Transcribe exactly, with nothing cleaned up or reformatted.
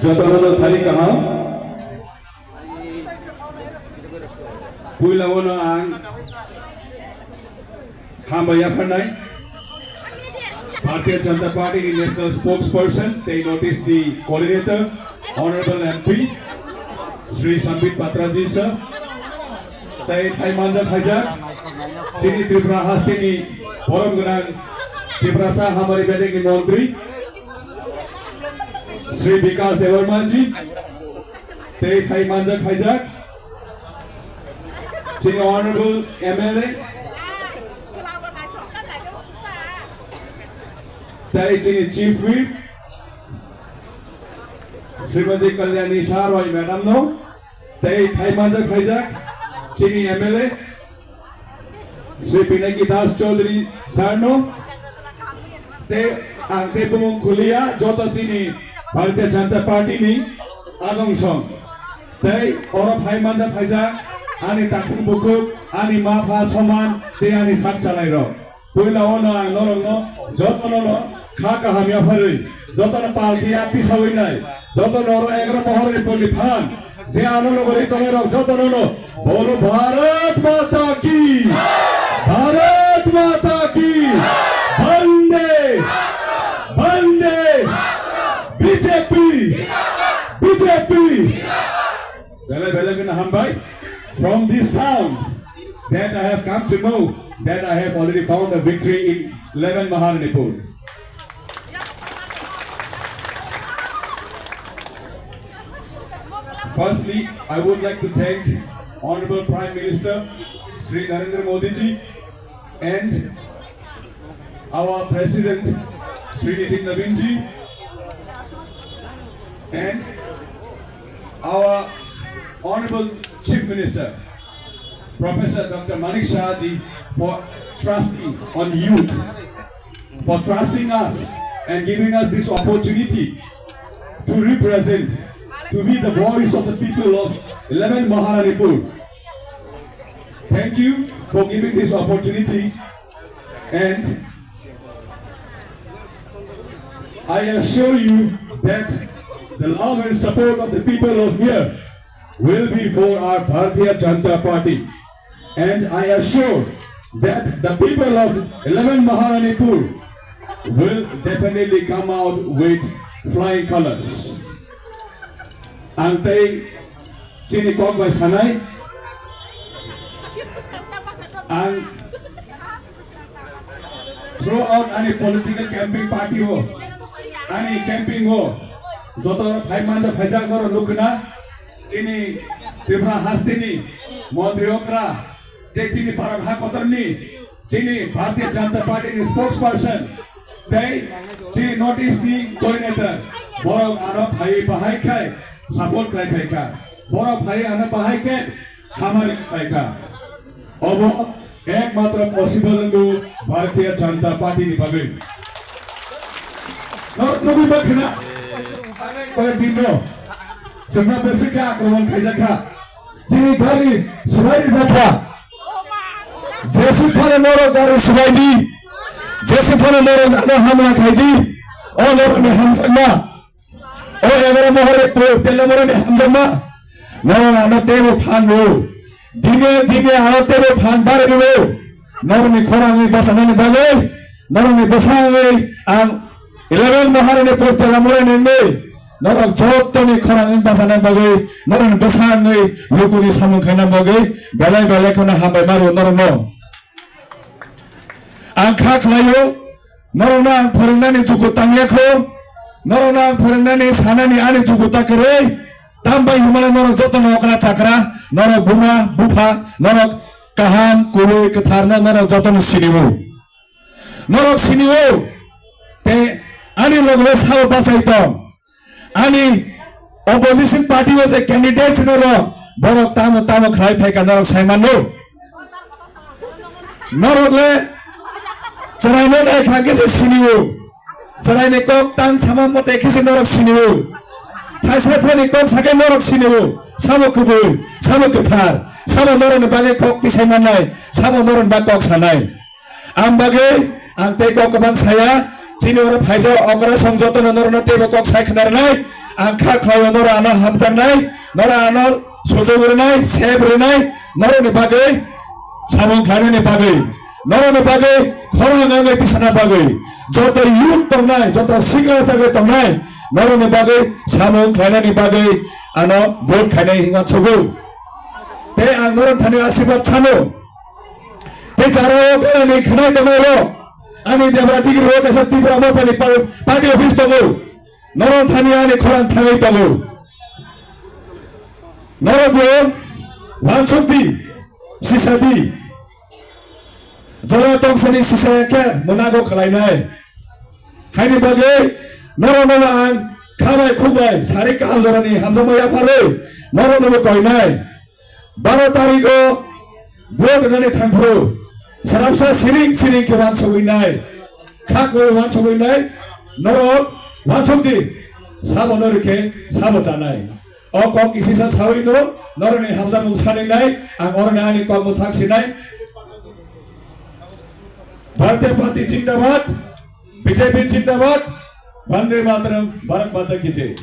Jotono sari kaham. Puila wano ang hambai yapharnai Bharatiya Janata Party ni National Spokesperson tei North East ni Coordinator, Honorable M P Shri Sambit Patra ji sir, tei phai manjak phaijak chini Tripura hasteni borom gwnang Tiprasa Hamari Bedekni Montri Shri Bikash Debbarma ji, tei phai manjak phaijak chini Honorable M L A, tei chini Chief Whip Srimati Kalyani Saroi Madam no, tei phai manjak phaijak chini M L A Shri Pinaki Das Chaudhary sir no, tei ang tei bumung kulia joto chini Bharatiya Janata Party ni adong song, tei oro phai manjak phaijak ani takhuk bukhuk, ani ma pha soman tei ani sak chalai rok. Puila wano ang norokno jotono no kha kaham yapharwi, jotono palki ya tisawi nai, jotono oro egaroh Mohor ni poli phan, je ano logori tongnai rok jotono no bolo Bharat Mata ki, Bharat Mata ki, Bande, Bande, B J P, B J P. Belai belai kheno hambai. From this sound that I have come to know that I have already found a victory in eleven Maharanipur. Firstly, I would like to thank Honorable Prime Minister Shri Narendra Modi ji and our President Shri Nitin Nabin ji and our Honorable Chief Minister Professor Doctor Manik Saha ji for trusting on youth, for trusting us and giving us this opportunity to represent, to be the voice of the people of eleven Maharanipur. Thank you for giving this opportunity, and I assure you that the love and support of the people of here will be for our Bharatiya Janata Party. And I assure that the people of eleven Maharanipur will definitely come out with flying colors. Ang tei chini kok bai sanai, ang throughout ani political campaign party o, ani campaign o, joto phai manja phaijak norok nukna, chini Tripura hasteni montri okra, tei chini Bharat ha kotorni, chini Bharatiya Janata Party ni spokesperson, tei chini North East ni coordinator, borok ano phai bahai khai support khlai phaikha, borok phai ano bahai khe hamari phaikha. Obo ekmatro possible wngwi Bharatiya Janata Party ni bagwi. Norok nugwi mankha na? Koyek din no chwngno bwswk khe akromon khaijakha. Chini gari swbai rijak kha. Jeswk phano norok gari swbai di, jeswk phano norok ano hamla khai di, o norokni hamjakma. O egaroh Mohor ni pur, Telamura ni hamjakma. Norok ano teibo phan rw. Dine dine ano teibo phan bari rw. Norokni khorangwi bachanani bagwi, norokni bwsangwi ang eleven Mohor ni pur, Telamura ni wngwi, norok jotoni khorangwi bachanani bagwi, norokni bwsangwi lukuni samung khaina bagwi, belai belai kheno hambai ma rw norokno. Ang kha khlaio, norokno ang phwrwngnani jugu tangya kho, norokno ang phwrwngnani sanani ani jugu ta kwrwi, tambai hwnmale norok jotono okra chakra, norok buma bupha, norok kaham kubui kwtharno norok jotono sinio. Norok sinio, tei ani logo sao bachai tong. Ani opposition party o je candidate no rok, borok tamo tamo khlai phaikha norok sai mano. Norok le chwraino nai kha khe se sinio. Chwraini kok tang sama mote khe se norok sinio. Thaisa thani kok sakhe norok sinio. Samo kubui, samo kwthar, samo norokni bagwi kok tisai mannai, samo norokni bagwi kok sanai. Ang bagwi ang tei kok kwbang saya, Chini oro phaijak okra song jotono norokno teibo kok sai khna rwnai. Ang kha khlaio norok ano hamjaknai, norok ano sujuk rwnai, sep rwnai, norokni bagwi samung khlainani bagwi, norokni bagwi khorang wngwi tisana bagwi, joto youth tongnai, joto sikla sagwi tongnai, norokni bagwi samung khlainani bagwi ano vote khainai hinwi sogo. Tei ang norok thani asirwad sano. Tei jara o ganani khwnai tongnai rok, ani debra digiri o kaisa Tipra Mothani pa-, party office tongo. Norok thani ani khorang thangwi tongo. Norok bo wansuk di, sisa di. Jora tongsani sisa khe mwnago khlainai. Haini bagwi norokno ang khabai khukbai sari kaham jorani hamjakma yapharwi norokno bo koinai. Baro tarigo vote rwnani thangphuru srapsa siring siring khe wansugwi nai, kha koi wansugwi nai, norok wansuk di, sabo no rikhe sabo chanai. O kok kisisa sawi no, norokni hamjakmung saninai, ang oroni ani kok mwthang sinai. Bharatiya Party Jindabad, B J P Jindabad, Vande Mataram, Bharat Mata Ki Jai.